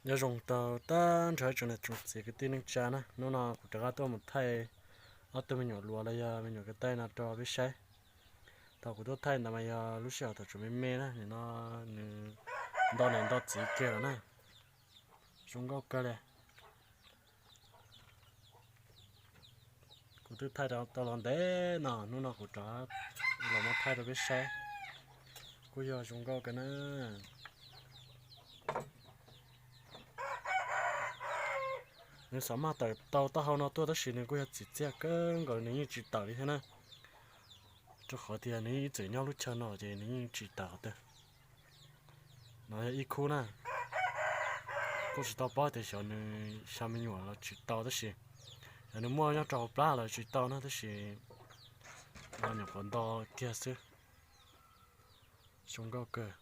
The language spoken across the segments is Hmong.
Nyob zoo tau tag nrho ib tsoom niam tsoom txiv kwv tij neej tsa na, hnub no kuv rov qab tuaj mus thaij ob tug me nyuam luav los yog me nyuam ko taw no rau peb saib. Thaum kuv tuaj thaij ntawd mas yog lub sij hawm thaum tseem me me na, nim no nws nto niam nto txiv kiag lawm na. Zoo nkauj kawg li. Kuv twb thaij tau los ntev no, hnub no kuv rov los muab thaij rau peb saib. Kuj yog zoo nkauj kawg na. Nws xav maj tawm tau taub hau no tuaj tab sis nws kuj yog txiv txiaj kawg nkaus, nws yeej tsis tawm li thiab na. Rau qhov tias nws ib txwm nyob lub chaw no ces nws yeej tsis tawm qhov twg. No yog ib khub na, kuj tsis tau paub tias xyov nws xya me nyuam los tsis tau tab sis xyov nws muaj nyob rau hauv plab los tsis tau na tab sis nyuam qhuav nto kiag xwb. Zoo nkauj kawg.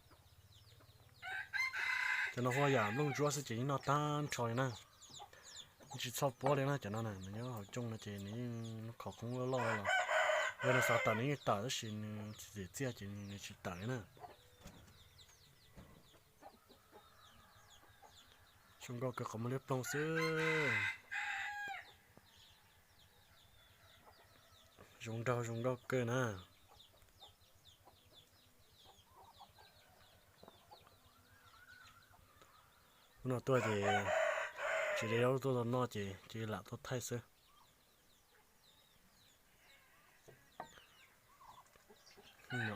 Cov no hu ua yam nplooj ntsuab xwb ces yeej noj tag nrho li na. Tsis txhob puab li na, cov no nws nyob hauv cooj no ces nws yeej khov khoob loj loj los, yog nws xav tawm nws yeej tawm tab sis nws txiv txiaj ces nws tsis tawm li na. Zoo nkauj kawg, qhov muag liab ploog xwb. Zoo nraug zoo nkauj kawg na. Hnub no tuaj ces tsis de zaub tuaj tau noj ces cia lam tuaj thaij xwb.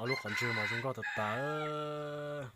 Ob lub qhov ntswg mas zoo nkauj tas tas.